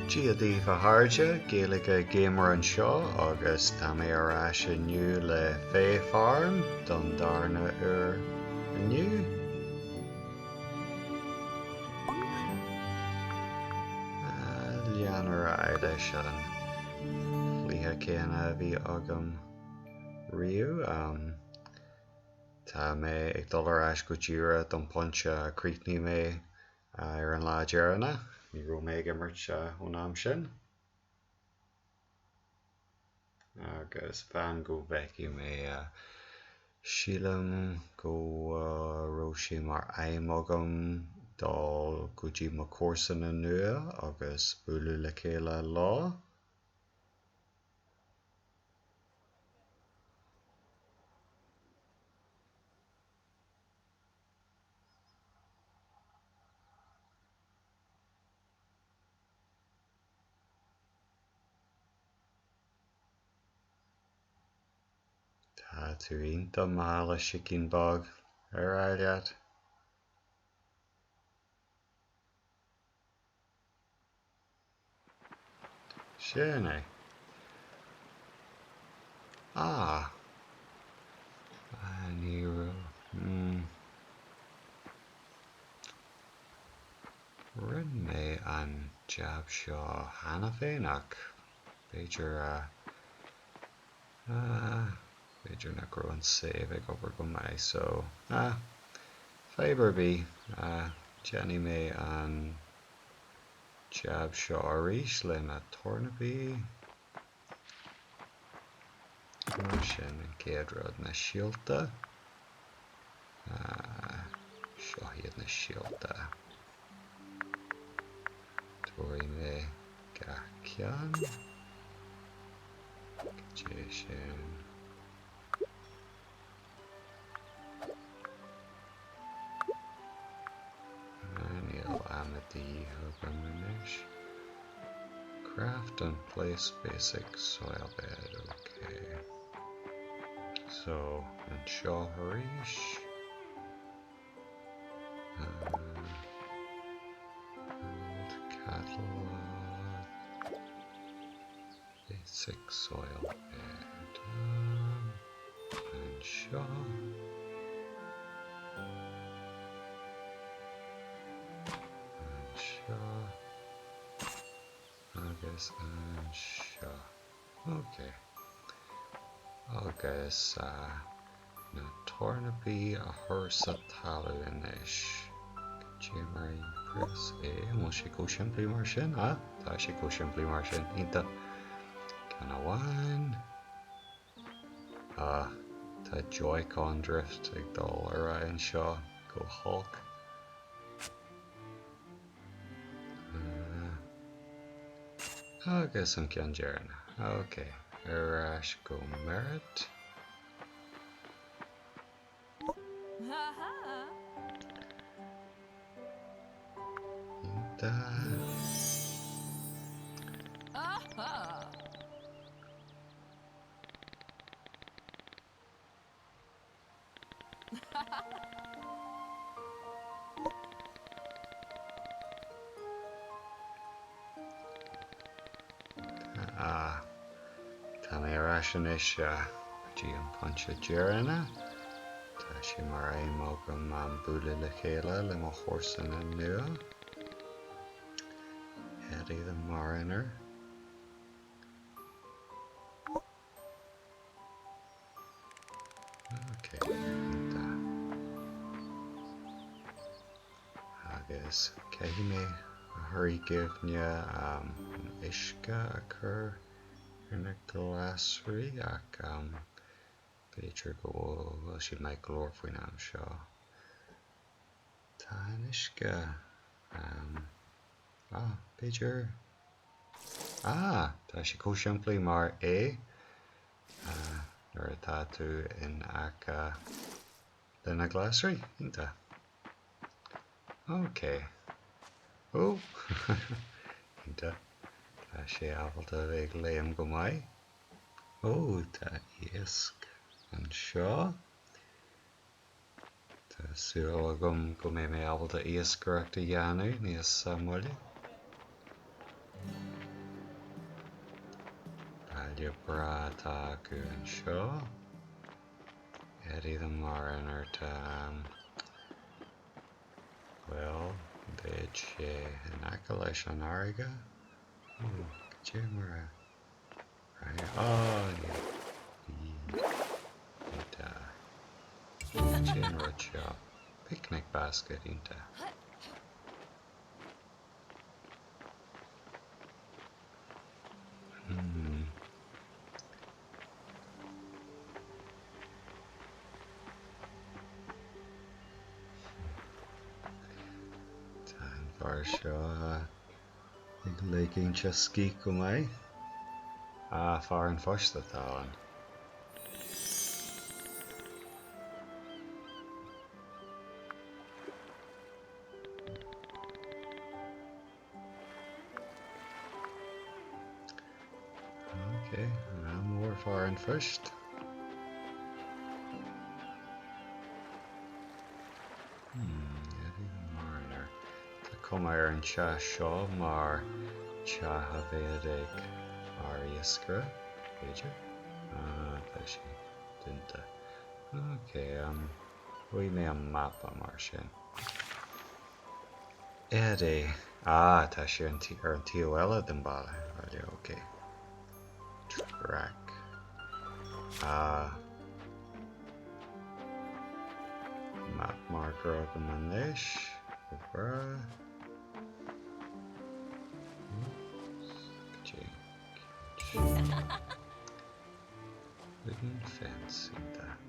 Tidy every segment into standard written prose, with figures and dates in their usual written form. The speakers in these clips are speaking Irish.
Dia daoibh a chairde, Gaeilge Gamer anseo agus tá mé ar ais inniu le Fae Farm don darna uair inniu. Lean ar aghaidh leis an chluiche céanna a bhí agam riamh. Tá mé ag dul ar ais go díreach don pointe a chríochnaigh mé Ar an lá deireanach, ní raibh mé ag imirt ón am sin. Agus fan go bhfeicfidh mé, sílim go raibh sé mar aidhm agam dul go dtí mo chomharsana nua agus bualadh le chéile leo. Tá tú iontach mall, a sicín beag. Ar aghaidh leat. Sin é. Ah! Ah, ní raibh. Hmm. Rinne mé an jab seo cheana féin ach b'fhéidir ah, ah, b'fhéidir nach raibh an save ag obair go maith so ah, fadhb ar bith, ah, déanfaidh mé an jab seo arís le na tornapaí. Mar sin, an chéad rud, na síolta. Seo iad na síolta. Tabharfaidh mé gach ceann. Cad é sin? Níl amaidí agam anois. Craft and place basic soil bed, ok. So, anseo arís. Build catalog. Basic soil bed. Anseo. Anseo. Agus anseo. Ok. Agus na tornapaí a chur sa talamh anois. Cad é mar a press A? An bhfuil sé chomh simplí mar sin? Ah, tá sé chomh simplí mar sin. Iontach. Ceann amháin. Ah, tá Joy-Con drift ag dul ar aghaidh anseo go holc. Agus an ceann deireanach. Ok, ar ais go Merritt. Iontach. Ah, tá mé ar ais anois go dtí an pointe deireanach. Tá sé mar aidhm agam bualadh le chéile le mo chomharsana nua. Eddie the Mariner. Ok, iontach. Agus caithfidh mé a chur i gcuimhne an uisce a chur ar na glasraí ach b'fhéidir go bhfuil siad maith go leor faoin am seo. Tá an uisce ah, b'fhéidir ah, tá sé chomh simplí mar é nuair atá tú in aice le na glasraí. Iontach. Ok. Ó! Iontach. Tá sé ábalta a bheith ag léim go maith. Ó, tá iasc anseo. Tá súil agam go mbeidh mé ábalta iascaireacht a dhéanamh níos moille. Baile breá atá acu anseo. Eddie the Mariner tá bhuel, beidh sé in aice leis an fharraige. Ó, cad é mar a Á, níl. Iontach. Cad é an rud seo? Picnic basket, iontach. Hmm. Tá an fear seo ag ligint a scíth go maith. Ah, fear an phoist atá ann. Ok, ádh mór fear an phoist. Hmm, Eddie the Mariner. Tá cuma ar an teach seo mar teach a bheadh ag fear iascaire, b'fhéidir? Ah, tá sé dúnta. Ok, um, Gheobhaidh mé an mapa mar sin. Eddie. Ah, tá sé ar an taobh eile den bhaile. Bhaile, ok. Track. Ah. Map marker agam anois. Go breá. Wooden fence, iontach.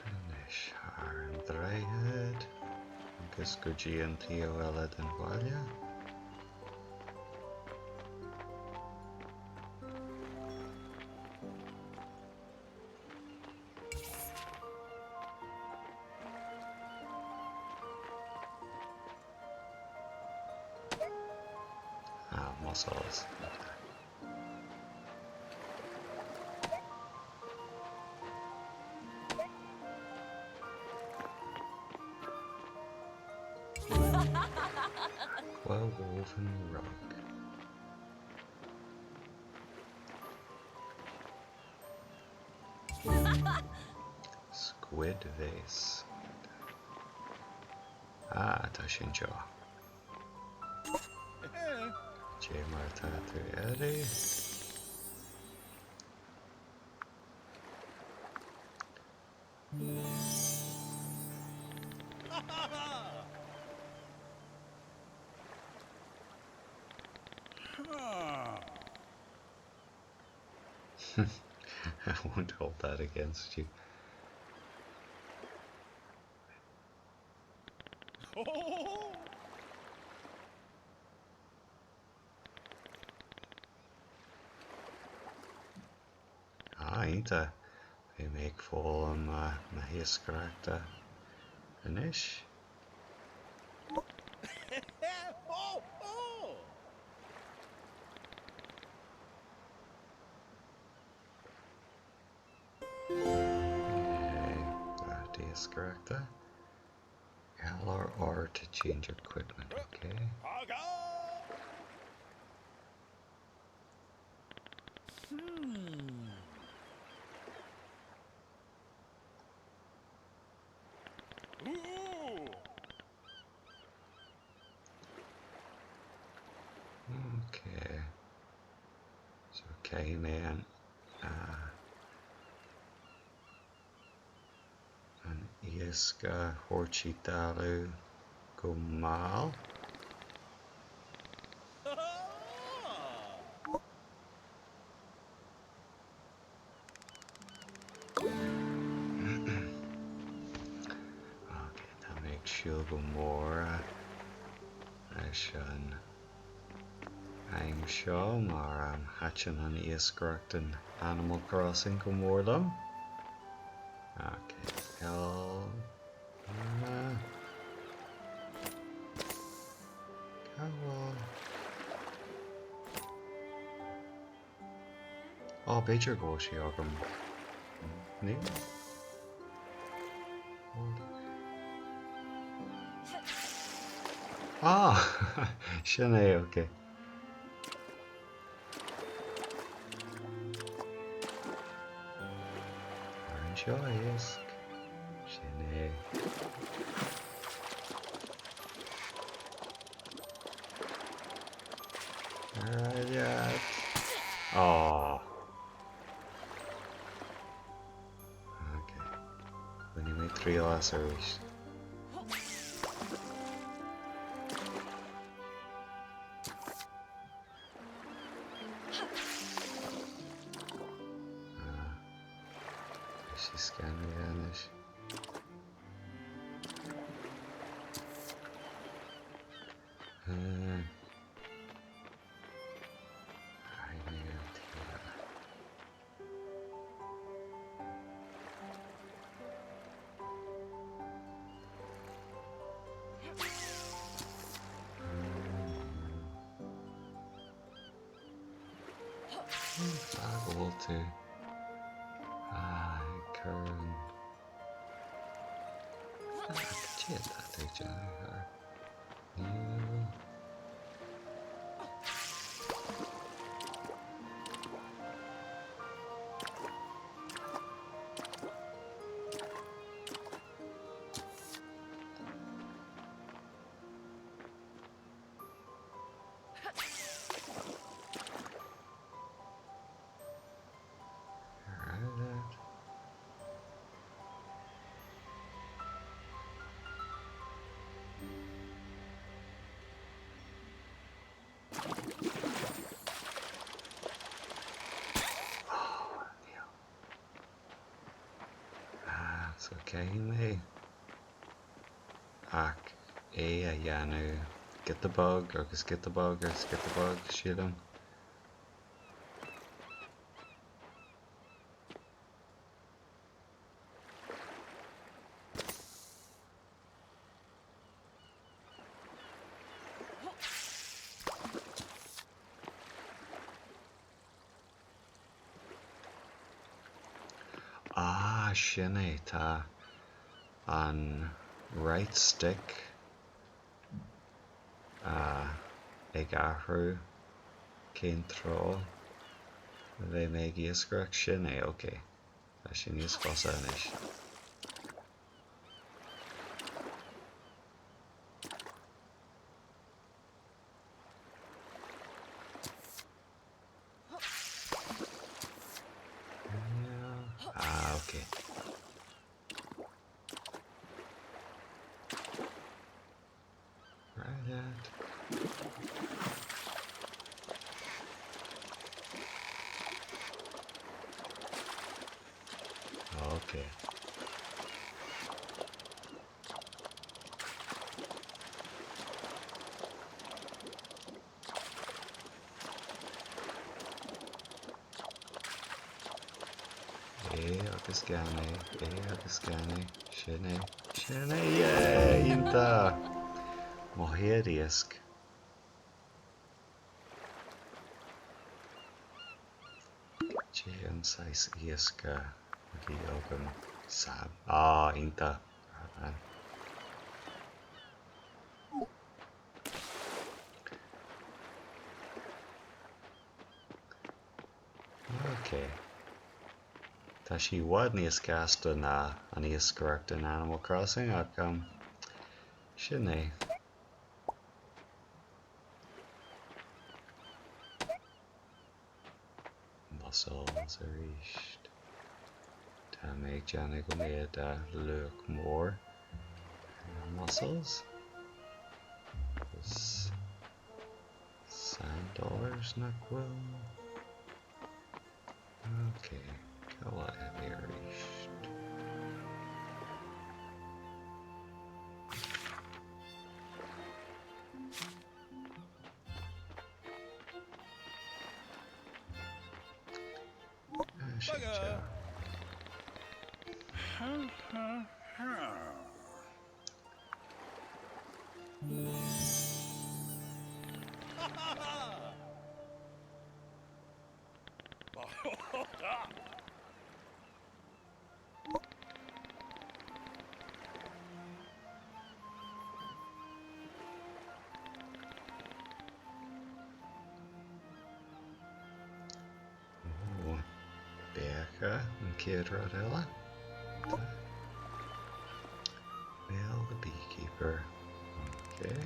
Anois thar an droichead agus go dtí an taobh eile den bhaile. Ah, mussels. Well woven rug. Squid vase. Ah, tá sé anseo. Cad é mar atá tú, Eddie? I won't hold that against you. Ah, iontach. Beidh mé ag foghlaim na hiascaireachta anois. Okay, iascaireachta. L or R to change equipment, okay. Hmm. Okay. So caithfidh mé an an iasc a thabhairt i dtalamh go mall. Ok, tá mé ag siúl go mór leis an aidhm seo mar thaitin an iascaireacht in Animal Crossing go mór liom. Ok, L, Cá bhfuil? Á, b'fhéidir go bhfuil sé agam. Níl? Ah! Sin é, ok. Tar anseo, a iasc. Sin é. Ar aghaidh leat. Aww. Ok. Bainfidh mé triail as arís. Ah. Tá sí scanraithe anois. Ah. Caithfidh mé ar an taobh eile. Cén fáth go bhfuil tú ag cur an Cad é atá tú ag déanamh thar? Níl. Ah, so caithfidh mé ach é a dhéanamh giota beag agus giota beag agus giota beag, sílim. Ah, sin é, tá an right stick ag athrú cén treo a bheidh mé ag iascaireacht, sin é, ok, tá sé níos fusa anois. Ah, ok. Right. Ok. É agus gan é, é agus gan é, sin é, sin é, yeah! Iontach! Mo chéad iasc. Cad é an saghas iasc a bhí agam? Sam. Ah, iontach! Bradán. Ok. Tá sí i bhfad níos gasta ná an iascaireacht in Animal Crossing ach um, sin é. Mussels arís. Tá mé ag déanamh go mbeidh luach mór ar na mussels. Agus sand dollars nach bhfuil? Ok, cá bhfuil Abby arís? chéad rud eile. Mail the beekeeper. Okay.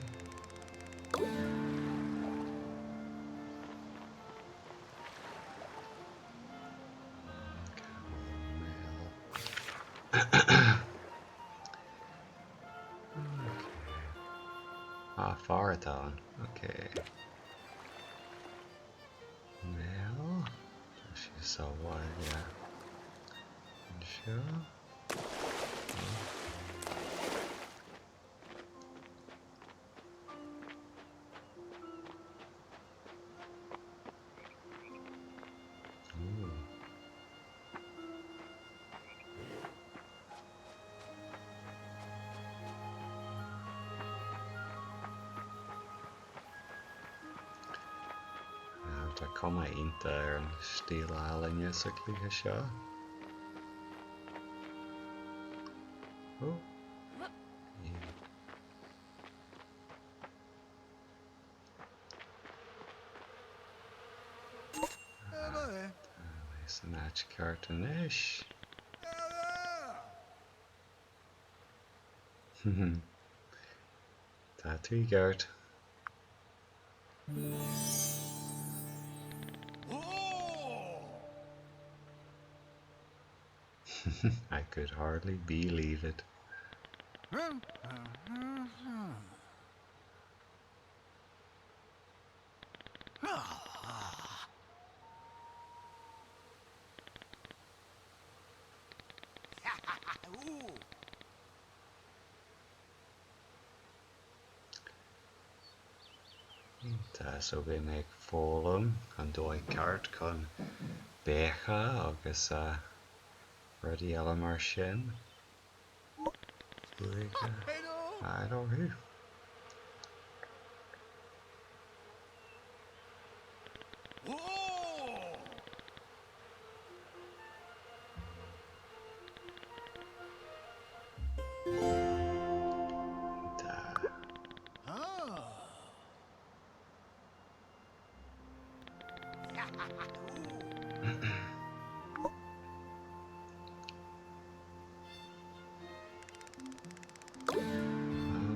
Ah, fear atá ann. Ok. Mail. Tá sé sa bhaile anseo. Tá cuma iontach ar an stíl ealaíne sa chluiche seo. Tá mé san áit ceart anois. Tá tú i gceart. I could hardly believe it. Tá so bhí mé ag foghlaim an dóigh ceart chun béiceadh agus rudaí eile mar sin. I don't know.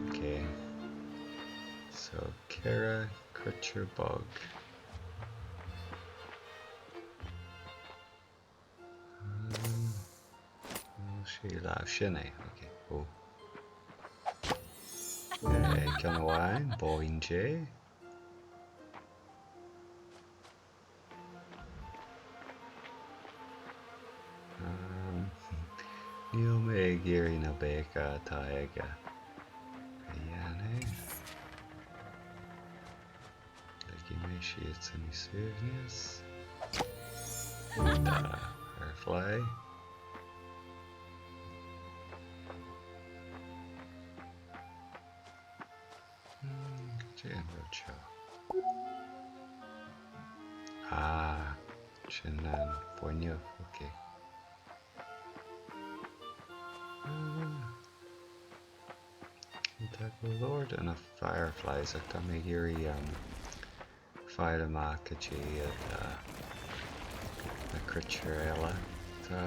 Ok. So 4 creature bug. Um, sí lá sin é. Ok. Ó. Ceann amháin, bóín J. Níl mé ag iarraidh na béice atá aige a dhéanamh. Ligfidh mé siadsan i suaimhneas. Firefly. Cad é an rud seo? Ah, sin an fuinneamh, ok. Tá go leor de na fireflies ach tá mé ag iarraidh fáil amach cad iad na créatúir eile atá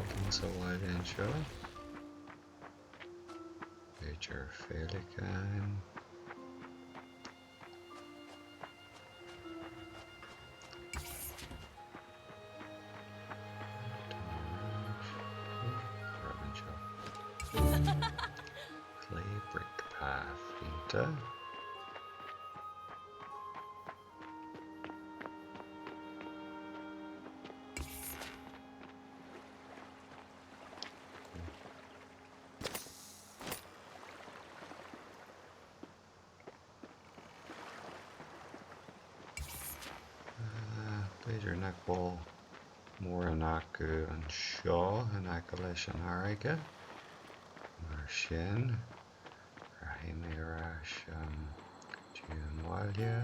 againn sa bhaile anseo. B'fhéidir féileacáin. Clay brick path iontach. B'fhéidir nach bhfuil mórán acu anseo in aice leis an fharraige. Mar sin, rachaidh mé ar ais go dtí an bhaile.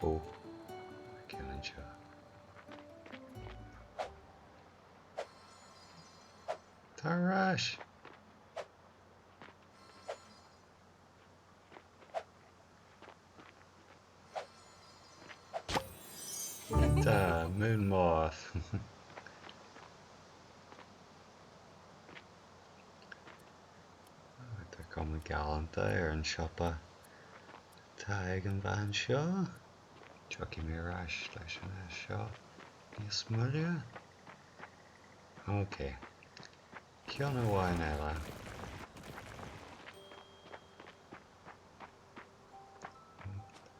Ó, tá ceann anseo. Tar ar ais! Tá. moon moth! Tá cuma galánta ar an siopa atá ag an bhean seo. Tiocfaidh mé ar ais leis an áit seo níos moille. Ok, ceann amháin eile.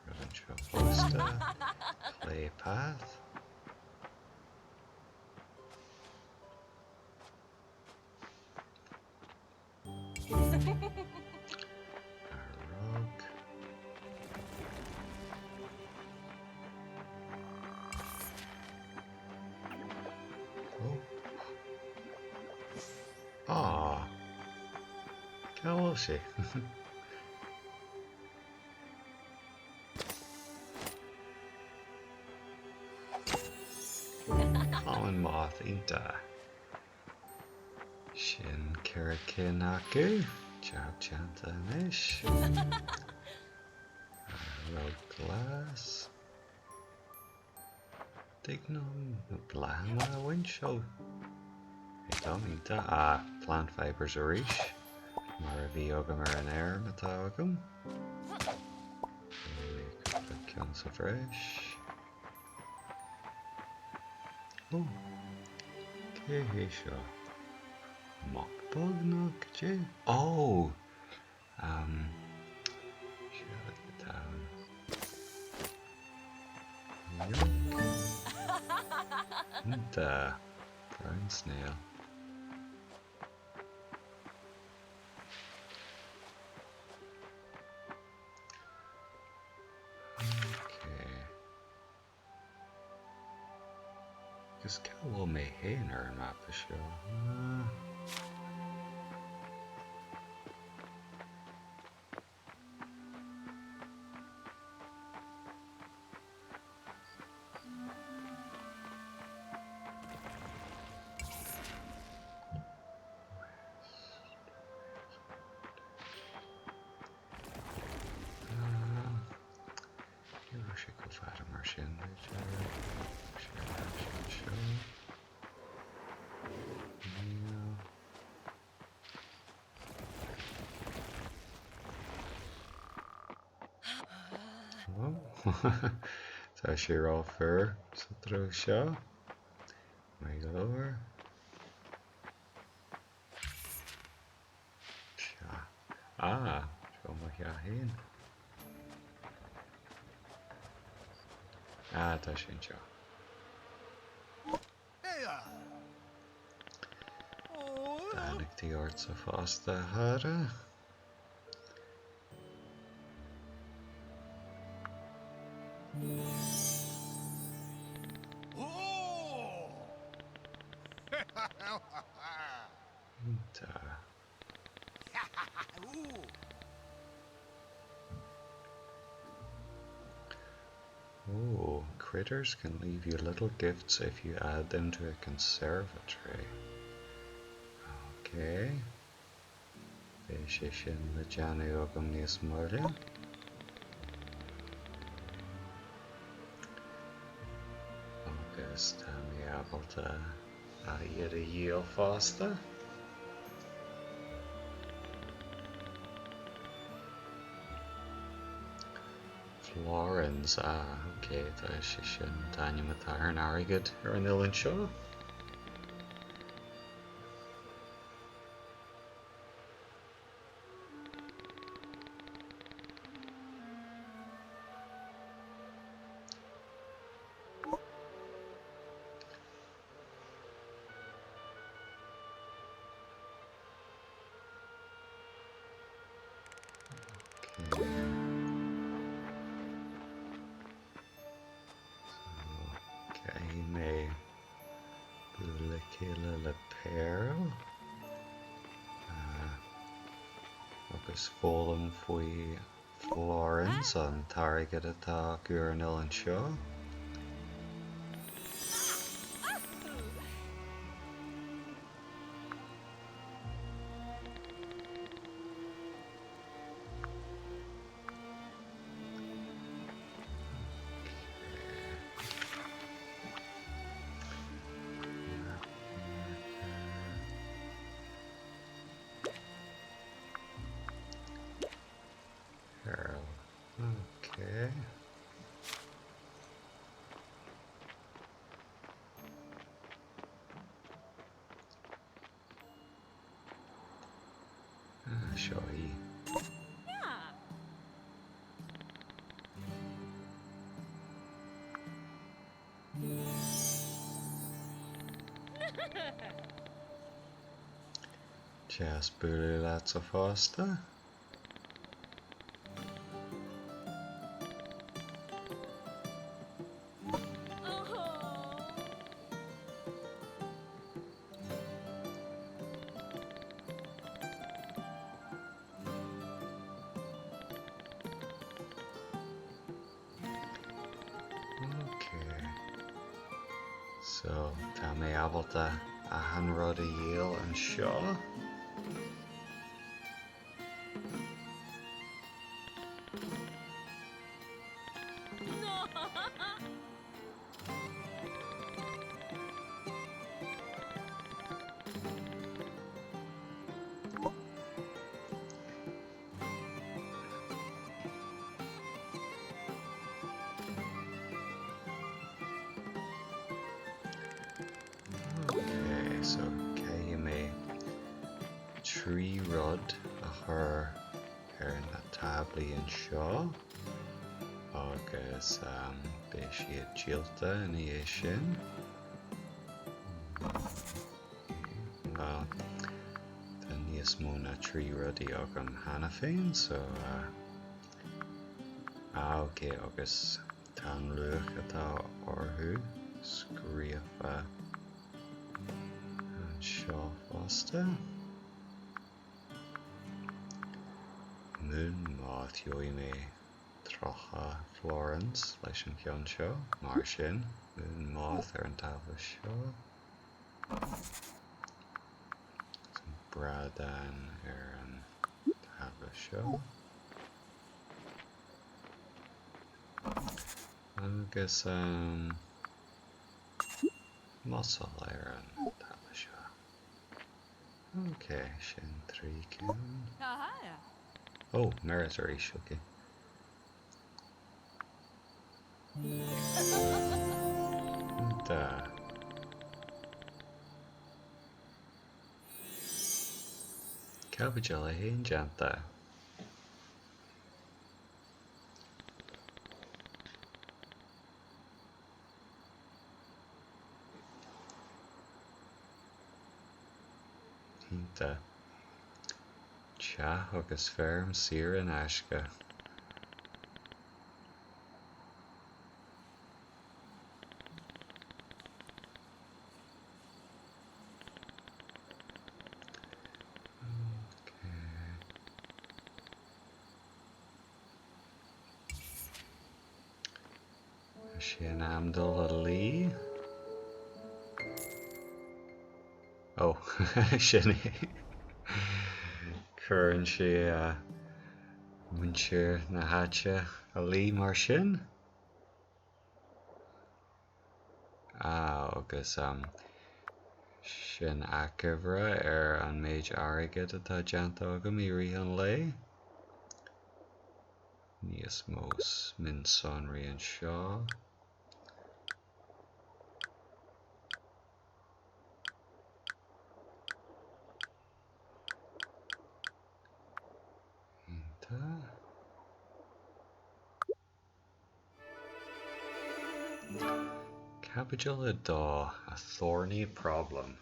Rud anseo fosta. Clay path. Rug. Oh. Ah. Cá bhfuil sé? Common moth iontach. Sin 4 cinn acu. Jab déanta anois. Rug glas. Tig liom na bláthanna a bhaint ó. Ag dom iontach. Ah, plant fibres arís. Mar a bhí agam ar an fheirm atá agam. Cúpla ceann sa bhreis. Ó, cé hé seo? Mockbug nó cad é? Ó! Um, seo atá ann. Iontach! Brown snail. Ok. Agus cá bhfuil mé féin ar an mapa seo? Ní raibh sé chomh fada mar sin, b'fhéidir. Sé ar ais anseo. Níl. Tá sé rófhuar sa treo seo. Maith go leor. Sea. Ah, seo mo theach féin. Ah, tá sé anseo. Beannachtaí ortsa fosta, a chara. Iontach. Oh, critters can leave you little gifts if you add them to a conservatory. Okay. Beidh sé sin le déanamh agam níos moille. Agus tá mé ábalta iad a dhíol fosta. Florins, ah, ok, tá sé sin an t-ainm atá ar an airgead ar an oileán seo. Okay. So, caithfidh mé bualadh le chéile le Pearl agus foghlaim faoi Florins, an t-airgead atá acu ar an oileán seo. Ah, seo í. Deas bualadh leatsa fosta. Ok. So, tá mé ábalta achan rud a dhíol anseo. Ok, so caithfidh mé 3 rud a chur ar na táblaí anseo agus beidh siad díolta ina dhiaidh sin. Bhuel, tá níos mó ná 3 rudaí agam cheana féin, so ah ok, agus tá an luach atá orthu scríofa anseo fosta. Moon maith, gheobhaidh mé 30 florins leis an cheann seo, mar sin, moon maith ar an tábla seo. An bradán ar an tábla seo. Agus an mussel ar an tábla seo. Ok, sin 3 ceann. Oh, merit arís, ok. Iontach. Caibidil 1 déanta. Iontach. Teach agus feirm saor in aisce. Tá sé in am dul a luí. Ó, sin é. Cuireann sé muintir na háite a luí mar sin. Ah, agus sin achoimre ar an méid airgid atá déanta agam i rith an lae. Níos mó mionsonraí anseo. Iontach. Caibidil 2, A Thorny Problem.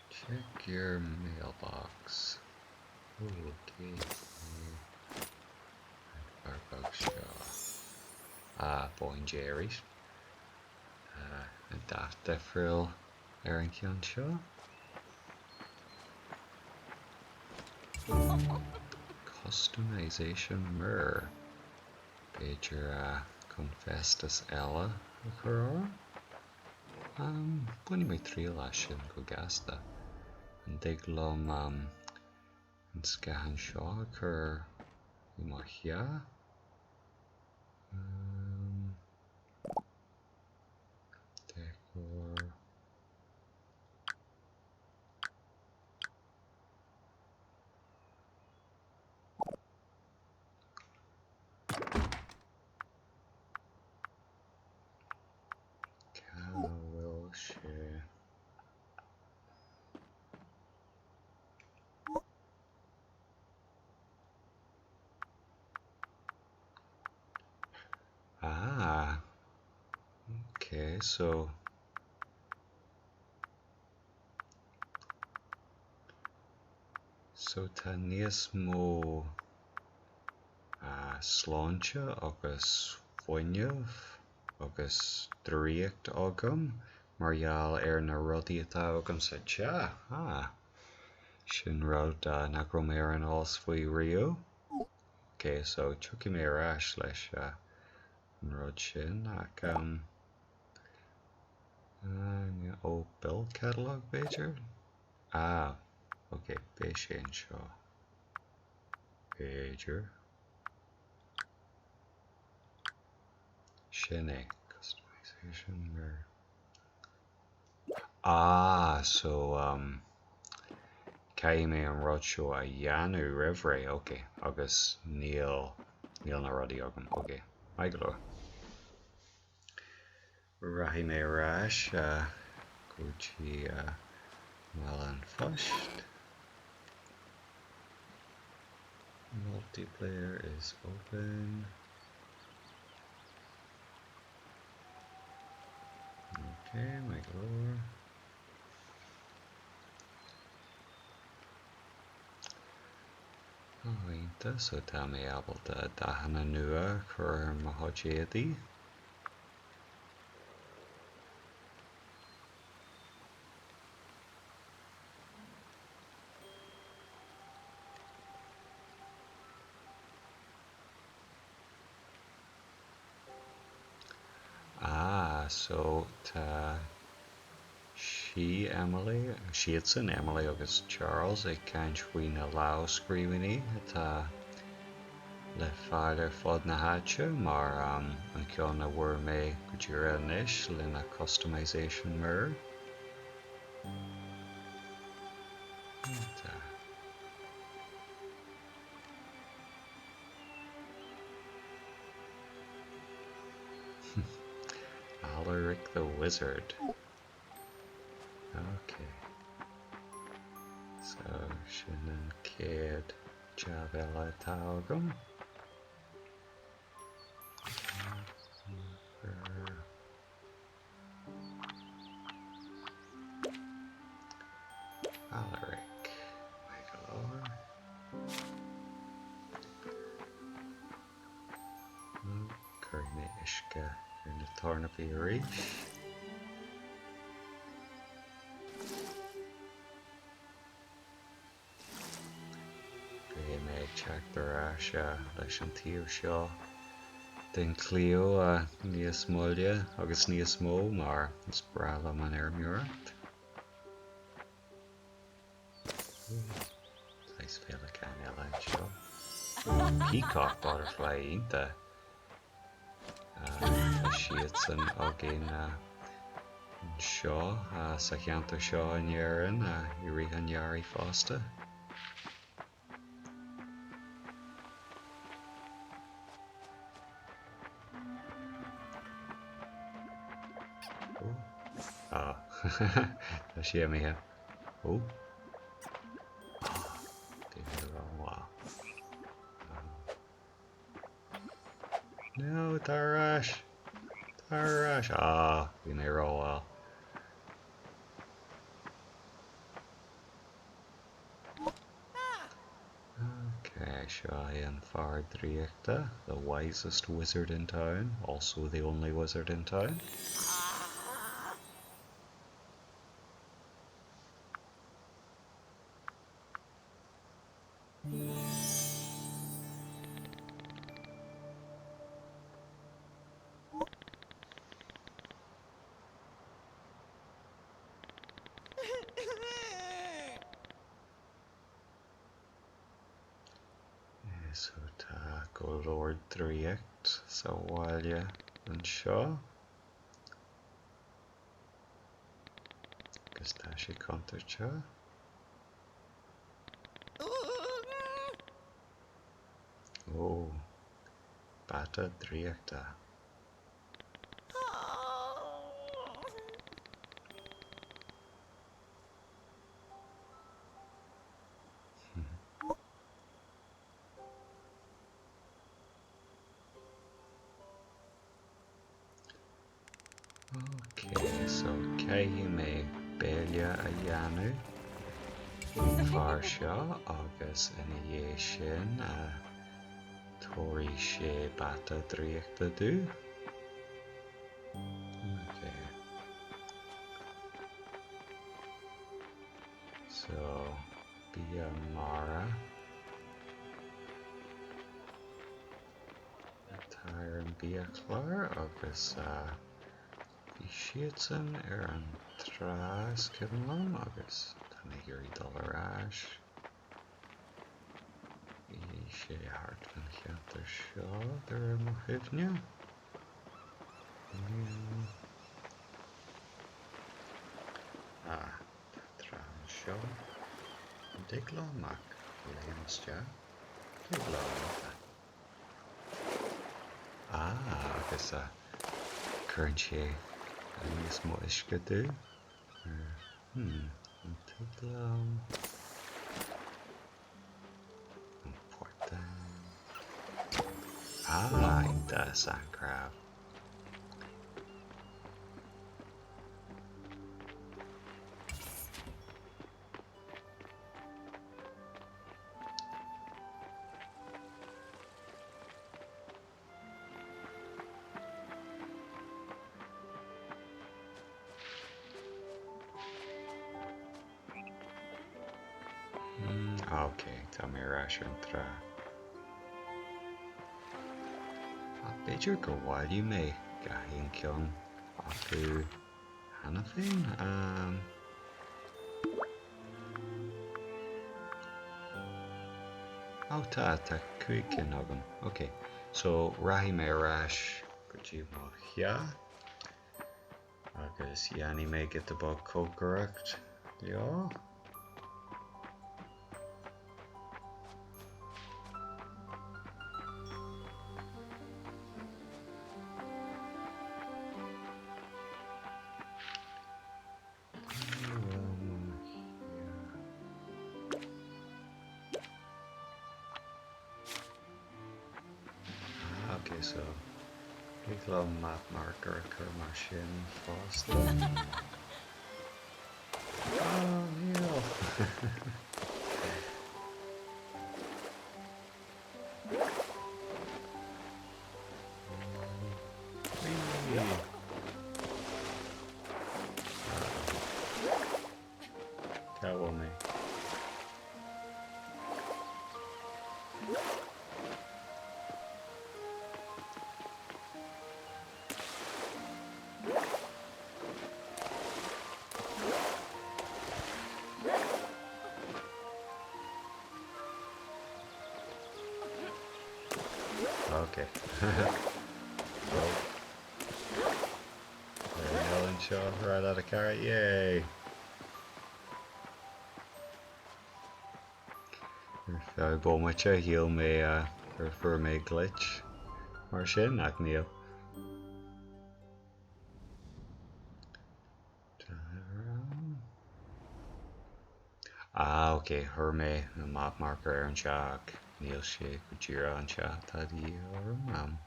Check your mailbox. Okay. An fear beag seo. Ah, Bóín Dé arís. An dath difriúil ar an cheann seo. Customization Mirror. B'fhéidir chun feisteas eile a chur orm? Bainfidh mé triail as sin go gasta. An dtig liom an scáthán seo a chur i mo theach? Decor. Ok, so So tá níos mó sláinte agus fuinneamh agus draíocht agam mar gheall ar na rudaí atá agam sa teach. Ah, sin rud nach raibh mé ar an eolas faoi riamh. Ok, so tiocfaidh mé ar ais leis an rud sin ach um, ó build catalog b'fhéidir? Ah, ok, beidh sé anseo. B'fhéidir. Sin é. Customization mar. Ah, so, um, caithfidh mé an rud seo a dhéanamh roimh ré, ok, agus níl, níl na rudaí agam, ok, maith go leor. Rachaidh mé ar ais go dtí Mbaile an Phoist. Multiplayer is open. Ok, maith go leor. Ó, iontach, so tá mé ábalta dathanna nua a chur ar mo chuid éadaí. Ah, so tá sí, Emily, siadsan, Emily agus Charles, ag caint faoi na lámhscríbhinní atá le fáil ar fud na háite, mar an ceann a bhfuair mé go díreach anois lena customization mirror. Tá. Alaric the Wizard. Ok. So, sin an chéad jab eile atá agam. Alaric. Maith go leor. Cuirfidh mé uisce ar na tornapaí arís. Beidh mé ag teacht ar ais leis an taobh seo den chliabh níos moille agus níos mó mar is breá liom an fheirmeoireacht. Saghas féileacán eile anseo. Peacock butterfly iontach. Tá siadsan againn anseo sa cheantar seo in Éirinn i rith an earraigh fosta. Ó, tá sí imithe. Ó. Bhí mé rómhall. No, tá ar ais! Tá ar ais! Ah, bhí mé rómhall. Ok, seo é an fear draíochta, the wisest wizard in town, also the only wizard in town. So tá go leor draíocht sa bhaile anseo. Agus tá sé contúirteach. Ó, bata draíochta. Ok, so caithfidh mé béile a dhéanamh don fear seo agus ina dhiaidh sin tabharfaidh sé bata draíochta domh. Ok. So, bia mara. Atá ar an biachlár agus bhí siadsan ar an trá is cuimhin liom agus tá mé ag iarraidh dul ar ais. Bhí sé thart fán cheantar seo de réir mo chuimhne. Níl. Ah, tá trá anseo. An dtig liom ach léim isteach? Tig liom. Ah, agus cuireann sé níos mó uisce domh. Hmm, an tig liom an portán. Ah, iontach, sand crab. Ok, tá mé ar ais ar an trá. Ach b'fhéidir gur bhailigh mé gach aon ceann acu cheana féin. Ó tá, tá 5 cinn agam. Ok, so rachaidh mé ar ais go dtí mo theach agus dhéanfaidh mé giota beag cócaireacht leo. Ah, ok, so thig liom map marker a chur mar sin fosta. Ah, níl! Cá bhfuil mé? Ok. Well. Níl anseo right out of carrot, yay! Ar feadh bomaite shíl mé gur fuair mé glitch mar sin ach níl. Ah ok, chuir mé an map marker ar an teach ach níl sé go díreach anseo atá de dhíth orm.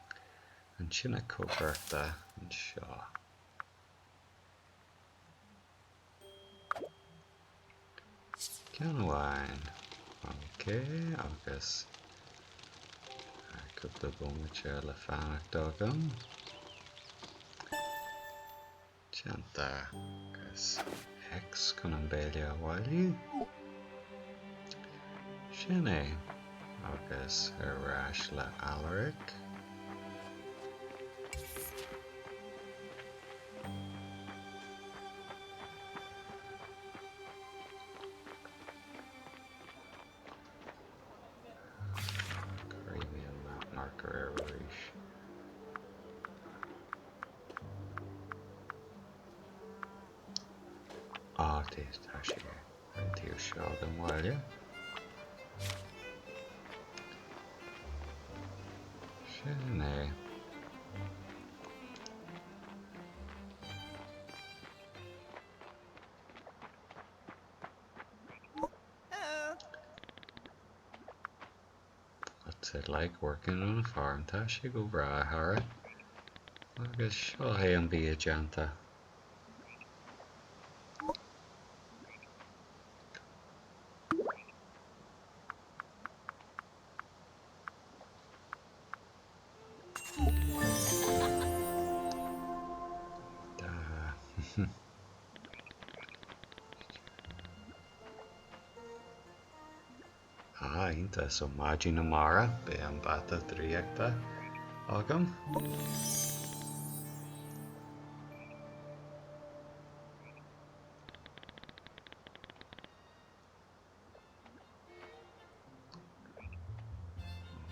An tine cócaireachta anseo. Ceann amháin. Ok, agus cúpla bomaite le fanacht agam. Déanta. Agus X chun an béile a bhailiú. Sin é. Agus ar ais le Alaric. Cuirfidh mé an map marker air arís. Ah, tá sé ar an taobh seo den bhaile. Sin é. What's it like working on a farm? Tá sé go breá, a chara. Agus seo é an bia déanta. Ah, iontach, so maidin amárach beidh an bata draíochta agam.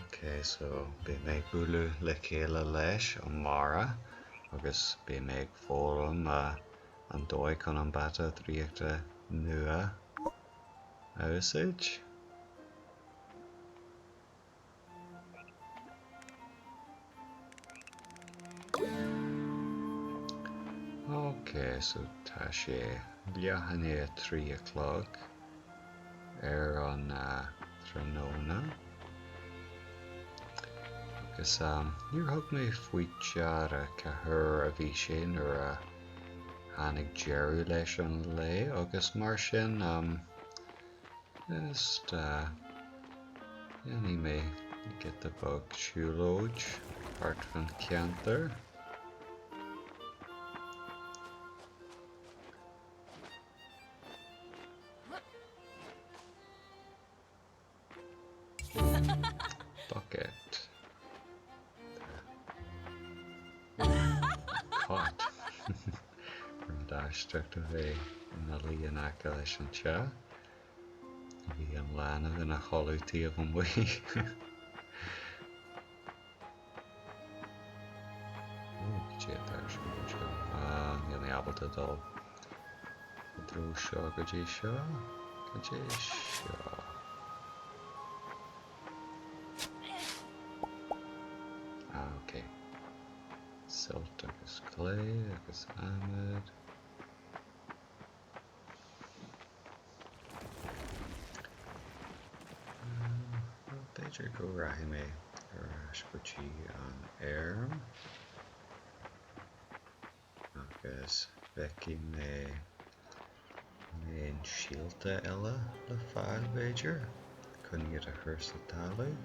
Ok, so beidh mé ag bualadh le chéile leis amárach agus beidh mé ag foghlaim an dóigh chun an bata draíochta nua a úsáid. Ok, so tá sé leath i ndiaidh a 3 a chlog ar an tráthnóna. Agus níor thug mé faoi deara cá huair a bhí sé nuair a tháinig deireadh leis an lae agus mar sin just déanfaidh mé giota beag siúlóid thart fan cheantar. Bucket. Cot. Rud aisteach a bheith ina luí in aice leis an teach. Bhí an leanbh ina chodladh taobh amuigh. Ó, cad é atá ar siúl anseo? Ah, níl mé ábalta dul i dtreo seo go dtí seo. Cad é seo? Ah, ok. Silt agus clay agus adhmad. B'fhéidir go rachaidh mé ar ais go dtí an fheirm agus feicfidh mé an mbeidh aon síolta eile le fáil b'fhéidir, chun iad a chur sa talamh.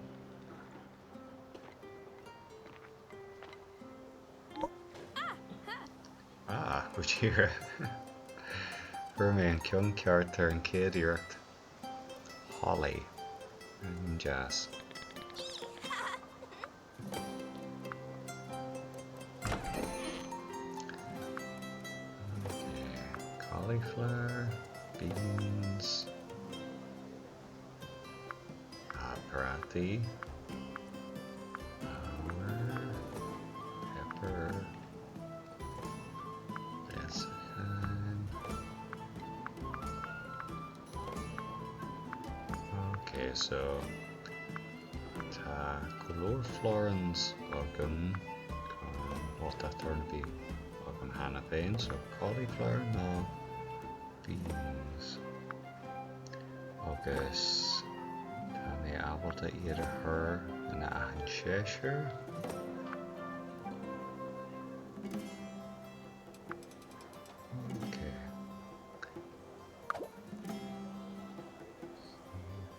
Ah, go díreach. Fuair mé an ceann ceart ar an chéad iarracht. Holly. Ainm deas. Okay, cauliflower, beans, ah, prátaí, flour, pepper, Leasachán. Ok, so tá go leor florins agam chun pota tornapaí agam cheana féin, so cauliflower nó beans. Agus tá mé ábalta iad a chur ina achan seisear. Ok.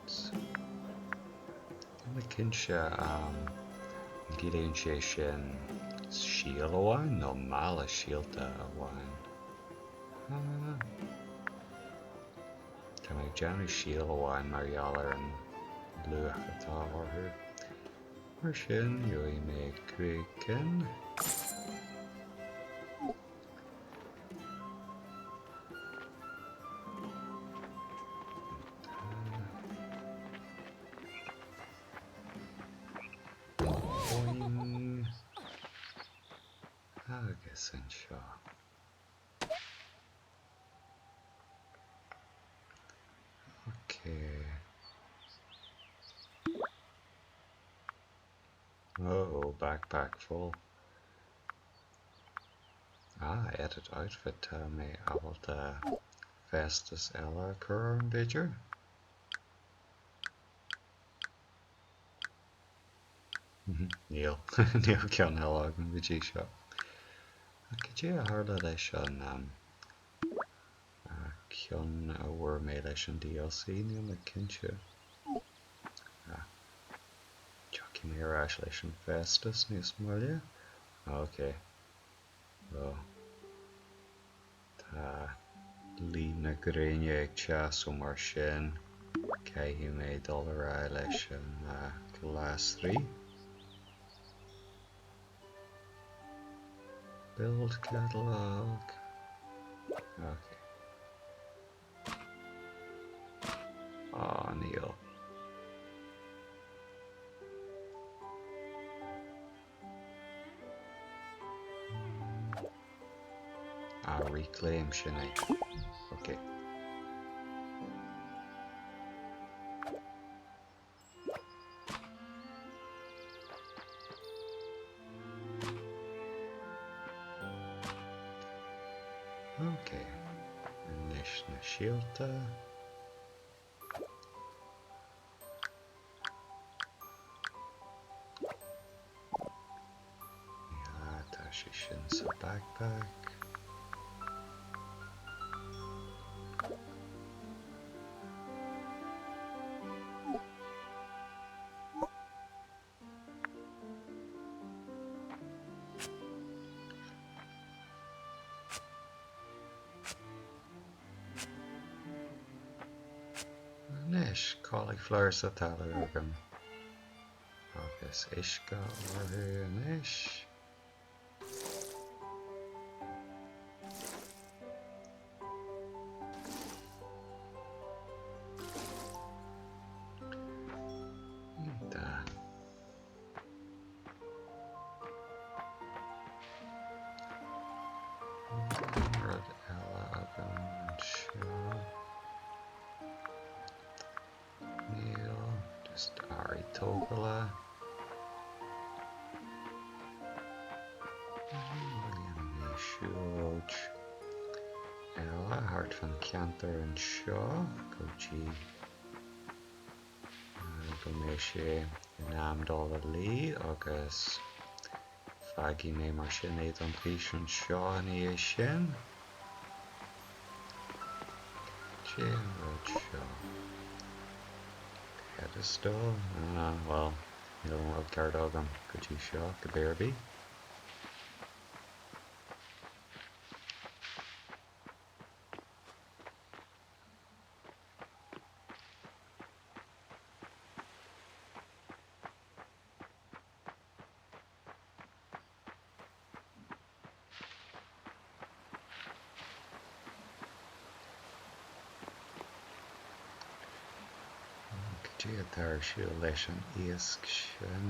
Seeds. Níl mé cinnte an gciallaíonn sé sin síol amháin nó mála síolta amháin. Tá mé ag déanamh síol amháin mar gheall ar an luach atá orthu. Mar sin, gheobhaidh mé 5 cinn. Boing. Agus anseo. Ok. Oh, backpack full. Ah, edit outfit, tá mé ábalta feisteas eile a chur orm, b'fhéidir? Níl, níl ceann eile agam go dtí seo. Ach cad é a tharla leis an ceann a bhfuair mé leis an DLC? Níl mé cinnte. Tiocfaidh mé ar ais leis an feisteas níos moille. Ok. Well. Tá luí na gréine ag teacht so mar sin caithfidh mé dul ar aghaidh leis na glasraí. Build catalog. Ok. Á, níl. Ah, reclaim sin é. Ok. Ok. Anois na síolta. Tá sé sin sa backpack. Anois, cauliflower sa talamh agam. Agus uisce orthu anois. Iontach. Rud eile agam anseo. Níl, just earraí tógála. Déanfaidh mé siúlóid eile thart fan cheantar anseo go dtí go mbeidh sé in am dul a luí agus fágfaidh mé mar sin é don fhíseán seo ina dhiaidh sin. Cad é an rud seo? Pedestal? Ah, bhuel, níl an rud ceart agam go dtí seo, cibé ar bith. Cad é atá ar siúl leis an iasc sin?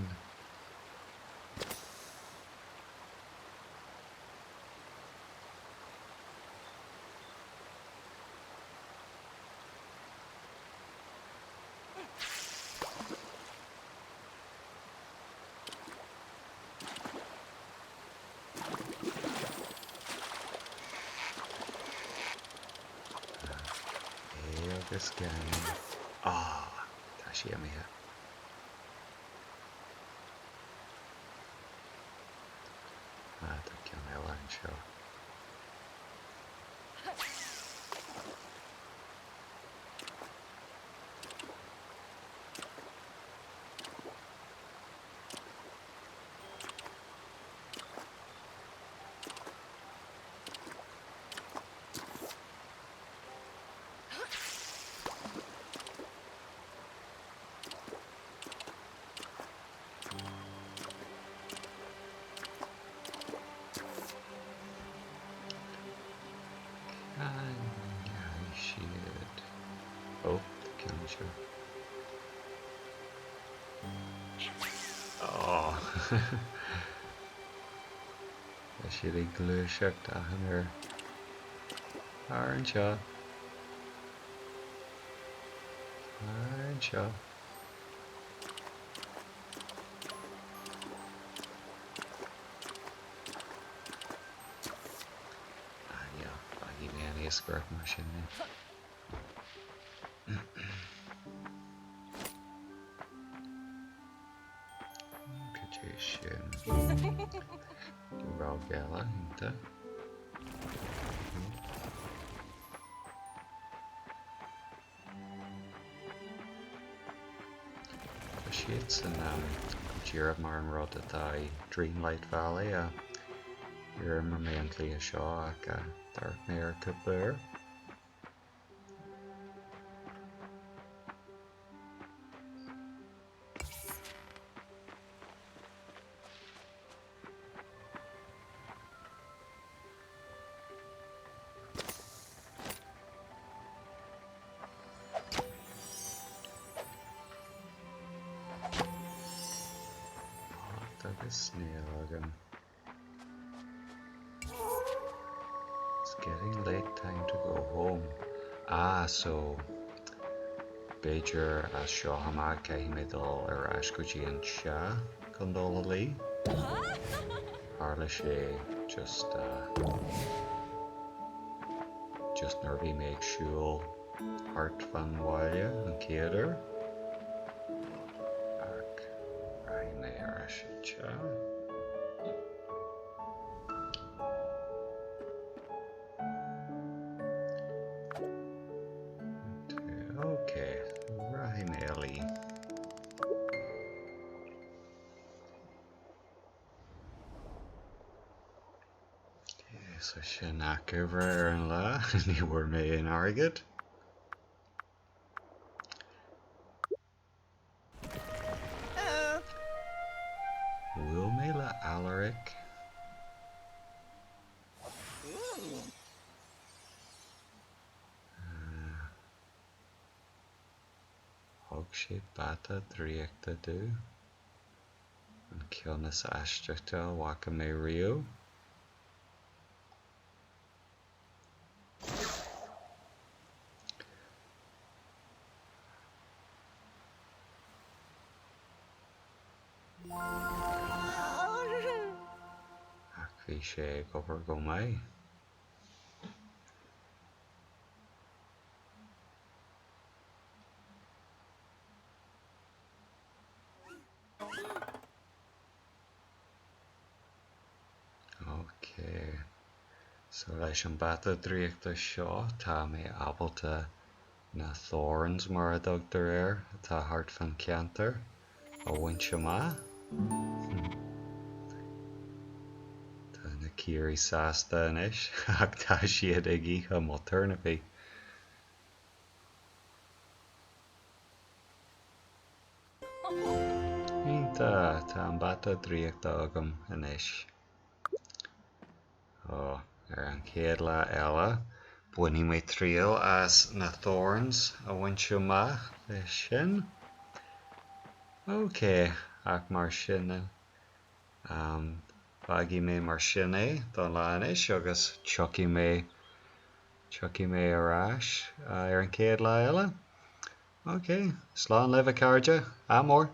É agus gan é. Ah! Tá sí imithe. Ah, tá ceann eile anseo. Cá ndeachaigh siad? Ó, tá ceann anseo. Ó! Tá siad ag gluaiseacht achan uair. Tar anseo. Tar anseo. Ah, níl. Fágfaidh mé an iascaireacht mar sin é. Cad é sin? Rogh eile, iontach. Tá siadsan go díreach mar an rud atá i Dreamlight Valley a níor imir mé an cluiche seo ach d'amharc mé air cúpla uair. Hot agus snail agam. It's getting late time to go home. Ah, so b'fhéidir as seo amach caithfidh mé dul ar ais go dtí an teach chun dul a luí. Tharla sé just just nuair a bhí mé ag siúl thart fán bhaile an chéad uair. Ach rachaidh mé ar ais an teach. Ok, rachaidh mé a luí. So sin achoimre ar an lá, ní bhfuair mé aon airgead. Bhuail mé le Alaric. Thug sé bata draíochta domh. An ceann is aisteachta a bhfaca mé riamh. Ach bhí sé ag obair go maith. Ok. So leis an bata draíochta seo tá mé ábalta na thorns mar a dtugtar air atá thart fán cheantar a bhaint amach. Tá na caoirigh sásta anois ach tá siad ag ithe mo thurnapaí. Iontach! Tá an bata draíochta agam anois. Ó, ar an chéad lá eile, bainfidh mé triail as na thorns a bhaint amach leis sin. Ok, ach mar sin, fágfaidh mé mar sin é don lá anois agus tiocfaidh mé, tiocfaidh mé ar ais ar an chéad lá eile. Ok, slán libh a chairde, ádh mór!